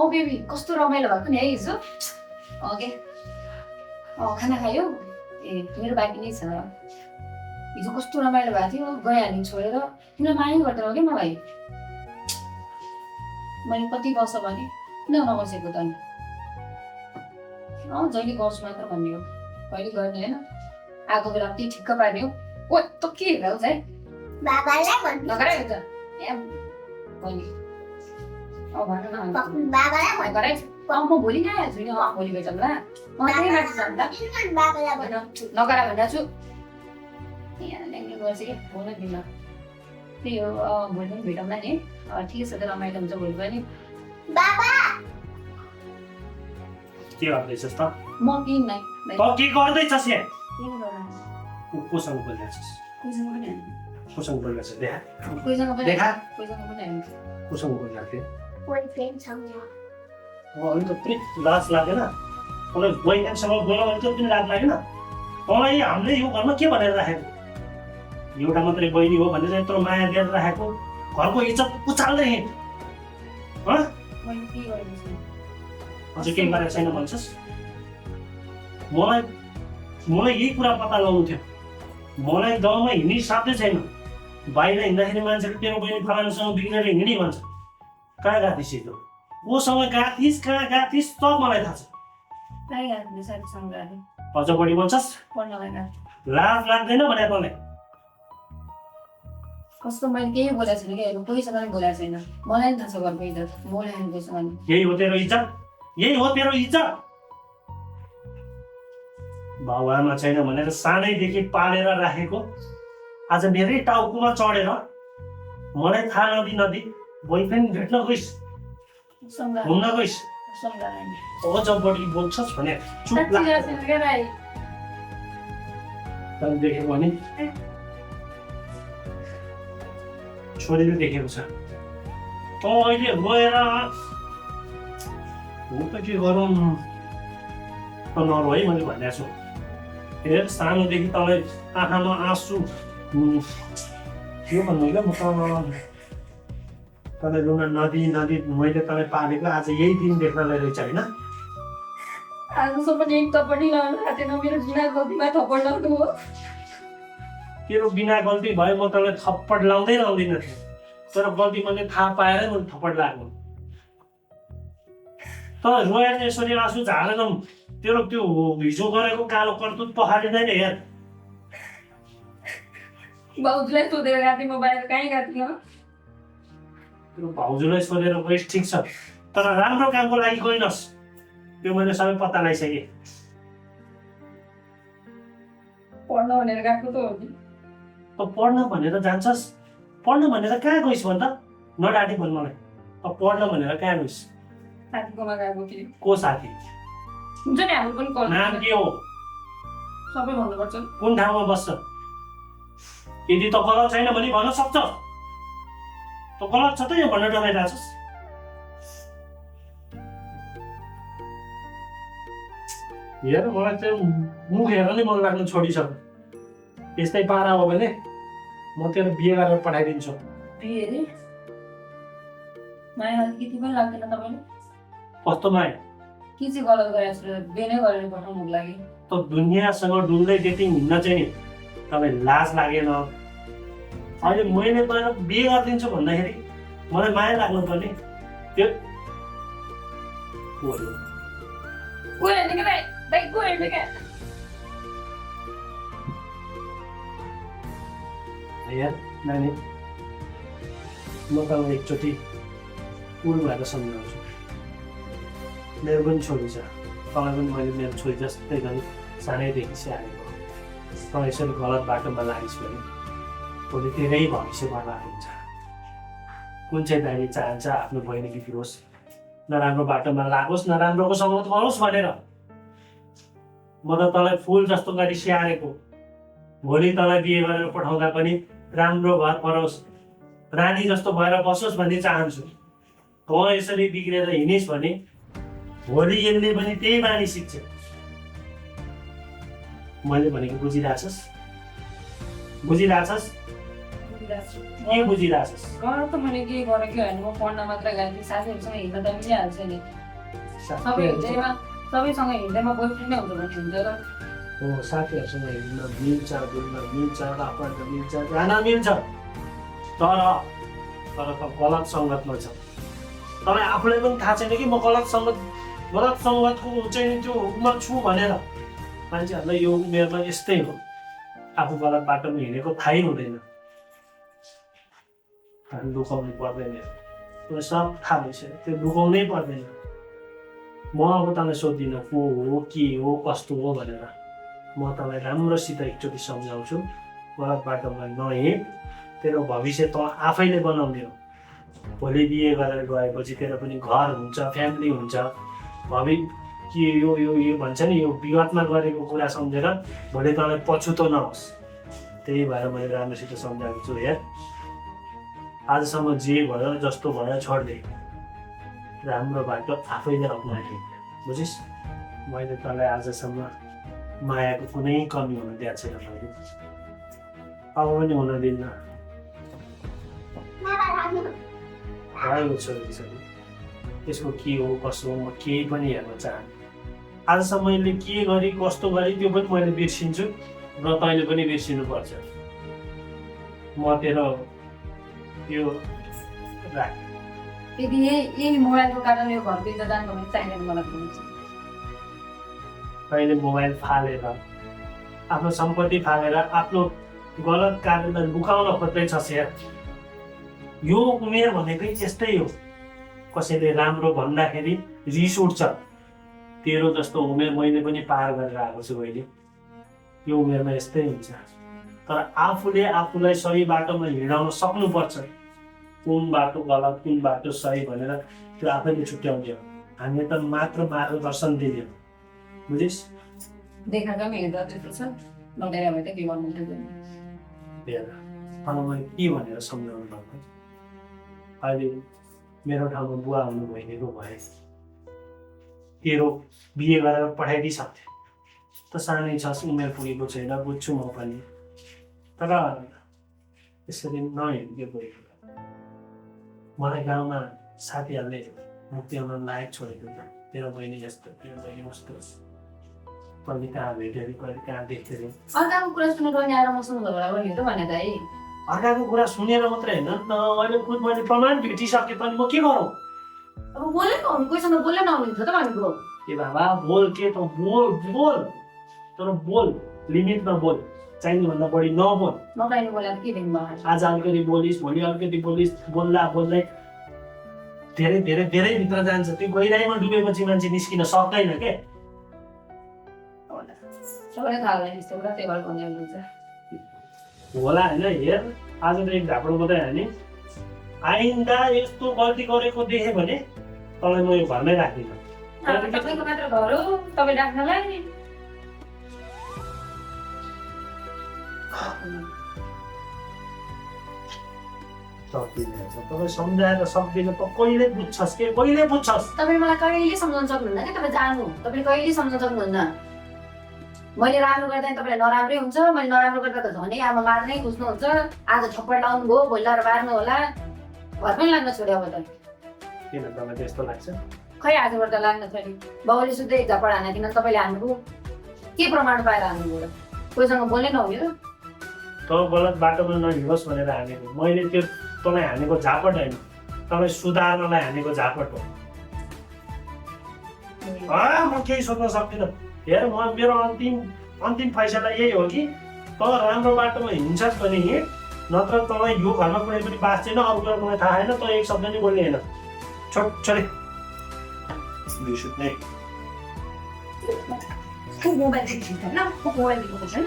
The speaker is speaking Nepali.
बेबी कस्तो रमाइलो भएको नि है हिजो ओके खाना खायो ए मेरो बाँकी नै छ हिजो कस्तो रमाइलो भएको थियो गइहाल्ने छोडेर तिमीलाई माया गर्दैन क्या मलाई मैले कति वर्ष भने किन नबसेको त नि जहिले गर्छु मात्र भन्ने हो कहिले गर्ने होइन आएको बेला त्यही ठिक्क पार्ने हो ओ त के हेर्दा है बाबालाई भन्नु नगर है त बहिनी भन न बाबालाई गरे म भोलि नै आइहाल्छु नि भोलि भेटौँ ल म त्यही माथि जानु त बाबालाई भन्नु नगर भन्दा छु यहाँ ल्याङ्गे गर्छ कि फोन दिन त्यही हो भोलि पनि भेटौँला नि ठिकै छ त रमाइलो हुन्छ भोलि पनि बाबा के गर्दैछस् त म किन नै त के गर्दैछस् यहाँ कोसँग बोलिरहेछस् कोहीसँग पनि होइन कोसँग बोलिरहेछस् देखा कोहीसँग पनि देखा कोहीसँग पनि होइन कोसँग बोलिरहेको थिएँ कोही फ्रेन्डसँग अलिक पनि लाज लागेन मलाई बहिनीसँग बोल्न अलिक पनि लाज लागेन तँलाई हामीले यो घरमा के भनेर राखेको एउटा मात्रै बहिनी हो भनेर यत्रो माया दिएर राखेको घरको इज्जत उचाल्दै हिँड मैले के गरेको छु अझ केही गरेको छैन भन्छस् मलाई यही कुरा पत्ता लगाउनु थियो मलाई गाउँमा हिँड्ने साध्य छैन बाहिर हिँड्दाखेरि मान्छेले तेरो बहिनी फलानुसँग बिग्रेर हिँडी भन्छ कहाँ गएको थिइस् हिजो कोसँग गएको थिइस् कहाँ गएको थिइस् सब मलाई थाहा छ कहीँ गएको साथीसँग गएको अझ बढी भन्छस् पढ्नलाई गएको लाज लाग्दैन भने तँलाई कस्तो मैले केही बोलेको छैन क्या कोहीसँग पनि बोलेको छैन मलाई पनि थाहा छ घरको इज्जत बोलेको कोहीसँग नि यही हो तेरो इज्जत यही हो तेरो इज्जत बाबुआमा छैन भनेर सानैदेखि पालेर राखेको आज मेरै टाउकोमा चढेर मलाई थाहा नदी बोयफ्रेन्ड भेट्न गइस् घुम्न गइस् अझ बढी बोल्छस् भने चुप लाग्छ देखेको भने छोरीले देखेको छ त अहिले गएर हो त के गरौँ त नरो है मैले भनेको छु हेर सानोदेखि तँलाई आँखामा आँसु के भन्नु क्या म तँलाई रुन नदी मैले तँलाई पालेको आज यही दिन देख्नलाई रहेछ होइन आजसम्म एक पनि लगाउनु थाहा मेरो बिना गल्तीमा थप्पड लाउनु हो तेरो बिना गल्ती भयो म तँलाई थप्पड लाउँदिनँ थिएँ तर गल्ती मैले थाहा पाएरै मैले थप्पड लाग्नु त रोएर यसरी आँसु झारेर तेरो त्यो हिजो गरेको कालो करतुत पखालिँदैन हेर भाउजूलाई सोधेर गएको थिएँ म बाहिर कहीँ गएको थिएँ तेरो भाउजूलाई सोधेर गइस ठिक छ तर राम्रो कामको लागि गइनस् त्यो मैले सबै पत्ता लगाइसकेँ पढ्न भनेर गएको त हो नि त पढ्न भनेर जान्छस् पढ्न भनेर कहाँ गइस् भन् त नडाँटी भन् मलाई त पढ्न भनेर कहाँ गइस् साथीकोमा गएको थिएँ को साथी हुन्छ नि हाम्रो पनि कल नाम के हो सबै भन्नुपर्छ कुन ठाउँमा बस्छ यदि त गलत छैन भने भन्न सक्छ त गलत छ त यो भन्न डराइरहेछस् हेर मलाई त्यो मुख हेर नै मन लाग्नु छोडिसक्यो यस्तै पारा हो भने म तेरो बिहे गरेर पठाइदिन्छु बिहे अरे माया अलिकति पनि लाग्दैन तपाईँले कस्तो माया के चाहिँ गलत गरेको छु बिहे नै गरेर पठाउनुको लागि त दुनियाँसँग डुल्दै डेटिङ हिँड्न चाहिँ नि तपाईँ लाज लागेन अहिले मैले गएर बिहे गरिदिन्छु भन्दाखेरि मलाई माया लाग्नु पर्ने त्यो हेर नानी म तपाईँलाई एकचोटि कुल भएर सम्झाउँछु मेरो पनि छोरी छ तपाईँ पनि मैले मेरो छोरी जस्तै गरी सानैदेखि स्याहारेको त यसरी गलत बाटोमा लागिस् भने भोलि तेरै भविष्य बर्बाद हुन्छ कुन चाहिँ दाइले चाहन्छ आफ्नो बहिनी बिग्रोस् नराम्रो बाटोमा लागोस् नराम्रोको सङ्गत गरोस् भनेर म त तँलाई फुल जस्तो गरी स्याहारेको भोलि तँलाई बिहे गरेर पठाउँदा पनि राम्रो घर परोस् रानी जस्तो भएर बसोस् भन्ने चाहन्छु त यसरी बिग्रेर हिँडिस् भने भोलि यसले पनि त्यही बानी सिक्छ मैले भनेको बुझिरहेछस् के बुझिरहेछस् गर त मैले के गरेँ कि होइन म पढ्न मात्र गएको थिएँ साथीहरूसँग हिँड्दा त मिलिहाल्छ नि सबै हिँड्दैमा सबैसँग हिँड्दैमा बोयफ्रेन्ड नै हुन्छ भने हुन्छ र हो साथीहरूसँग हिँड्न मिल्छ डुल्न मिल्छ रापड्न मिल्छ जान मिल्छ तर त गलत सङ्गतमा छ तपाईँ आफूलाई पनि थाहा छैन कि म गलत सङ्गतको चाहिँ त्यो उमा छु भनेर मान्छेहरूलाई यो उमेरमा यस्तै हो आफू गलत बाटोमा हिँडेको थाहै हुँदैन हामी लुकाउनु पर्दैन त्यो सब थाहा भइसक्यो त्यो लुकाउनै पर्दैन म अब तँलाई सोध्दिनँ को हो के हो कस्तो हो भनेर म तँलाई राम्रोसित एकचोटि सम्झाउँछु गलत बाटोमा नहिँड तेरो भविष्य त आफैले बनाउने हो भोलि बिहे गरेर गएपछि तेरो पनि घर हुन्छ फ्यामिली हुन्छ के यो भन्छ नि यो विगतमा गरेको कुरा सम्झेर भोलि तँलाई पछुतो नहोस् त्यही भएर मैले राम्रोसित सम्झाएको छु हेर आजसम्म जे भयो जस्तो भयो छोड्दै राम्रो बाटो आफैले अप्नाएँ बुझिस् मैले तँलाई आजसम्म मायाको कुनै कमी हुन दिएको छैन मैले अब पनि हुन दिन्न भएको छोरी त्यसको के हो कसो हो म केही पनि हेर्न चाहन्छु आजसम्म मैले के गरेँ कस्तो गरेँ त्यो पनि मैले बिर्सिन्छु र तैँले पनि बिर्सिनुपर्छ म तेरो यो राख यदि यही मोबाइलको कारण यो घर बिर्दा जानु भने चाहिँदैन मलाई हुन्छ तैँले मोबाइल फालेर आफ्नो सम्पत्ति फालेर आफ्नो गलत कार्यलाई लुकाउन खोज्दैछस् यार यो उमेर भनेकै यस्तै हो कसैले राम्रो भन्दाखेरि रिस उठ्छ तेरो जस्तो उमेर मैले पनि पार गरेर आएको छु अहिले यो उमेरमा यस्तै हुन्छ तर आफूले आफूलाई सही बाटोमा हिँडाउन सक्नुपर्छ कुन बाटो गलत कुन बाटो सही भनेर त्यो आफैले छुट्याउने हो हामीले त मात्र मार्गदर्शन दिने हो बुझिस् देखाएकोमा हेर्दा त्यस्तो छ नडेर भए त के गर्नु हेर मैले के भनेर सम्झाउनु पर्छ अहिले मेरो ठाउँमा बुवा हुनु भइदिएको भए तेरो बिहे गरेर पठाइदिइसक्थ्यो त सानै छस् उमेर पुगेको छैन बुझ्छु म पनि तर यसरी नहिँड्यो गएको मलाई गाउँमा साथीहरूले मुक्त्याउन लायक छोडेको तेरो बहिनी जस्तो तेरो बहिनी जस्तो कहिले कहाँ भेट्यो अरे कहिले कहाँ देख्थ्यो अरे अर्काको कुरा सुनेर पनि आएर मसँग झगडा गर्ने त भने त है अर्काको कुरा सुनेर मात्रै होइन त अहिले खुद मैले प्रमाण भेटिसकेँ पनि म के गरौँ अब बोले न हुनु कोहीसँग बोल्न नहुने त भनेको ए बाबा बोल के त बोल बोल तर बोल लिमिटमा बोल चाहिने भन्दा बढी नबोल नपाइने बोला के दिनु भयो आज अलिकति बोलिस् भोलि अलिकति बोलिस् बोल्दा बोल्दै धेरै धेरै धेरै भित्र जान्छ त्यो गहिराइमा डुबेपछि मान्छे निस्किन सक्दैन के सबैले थाहा होला यस्तो कुरा त्यही भएर भन्ने हुन्छ होला होइन हेर आज त एक झापडो मात्रै हाने आइन्दा यस्तो गल्ती गरेको देखेँ भने तँलाई म यो घरमै राख्दिनँ तपाईँको मात्र घर हो तपाईँ राख्नलाई तपाईँ सम्झाएर सक्दिनँ त कहिले बुझ्छस् के कहिले बुझ्छस् तपाईँ मलाई कहिले सम्झाउन सक्नुहुन्न क्या तपाईँ जानु तपाईँले कहिले सम्झाउन सक्नुहुन्न मैले राम्रो गर्दा तपाईँलाई नराम्रै हुन्छ मैले नराम्रो गर्दा त झनै अब मार्नै खोज्नुहुन्छ आज थप्पड लाउनु भयो भोलि लगाएर मार्नु होला घर पनि लाग्न छोड्यो अब त किन तँलाई त्यस्तो लाग्छ खै आजबाट त लाग्न छोड्यो बाउले सुत्दै झप्पड हानेकिन तपाईँले हान्नुभयो के प्रमाण पाएर हान्नुभयो कोहीसँग बोल्नै नहुयो त गलत बाटोमा नहिँडोस् भनेर हानेको मैले त्यो तँलाई हानेको झापट होइन तँलाई सुधार्नलाई हानेको झापट हो म केही सोध्न सक्दिनँ हेर मेरो अन्तिम फैसला यही हो कि त राम्रो बाटोमा हिँड्छस् भने हिँड नत्र तँलाई यो घरमा कुनै पनि बास छैन अरू कुरा मलाई थाहा छैन त एक शब्द नै बोल्ने होइन छोरे मोबाइल देखिन्छ होइन मोबाइल देखेको छैन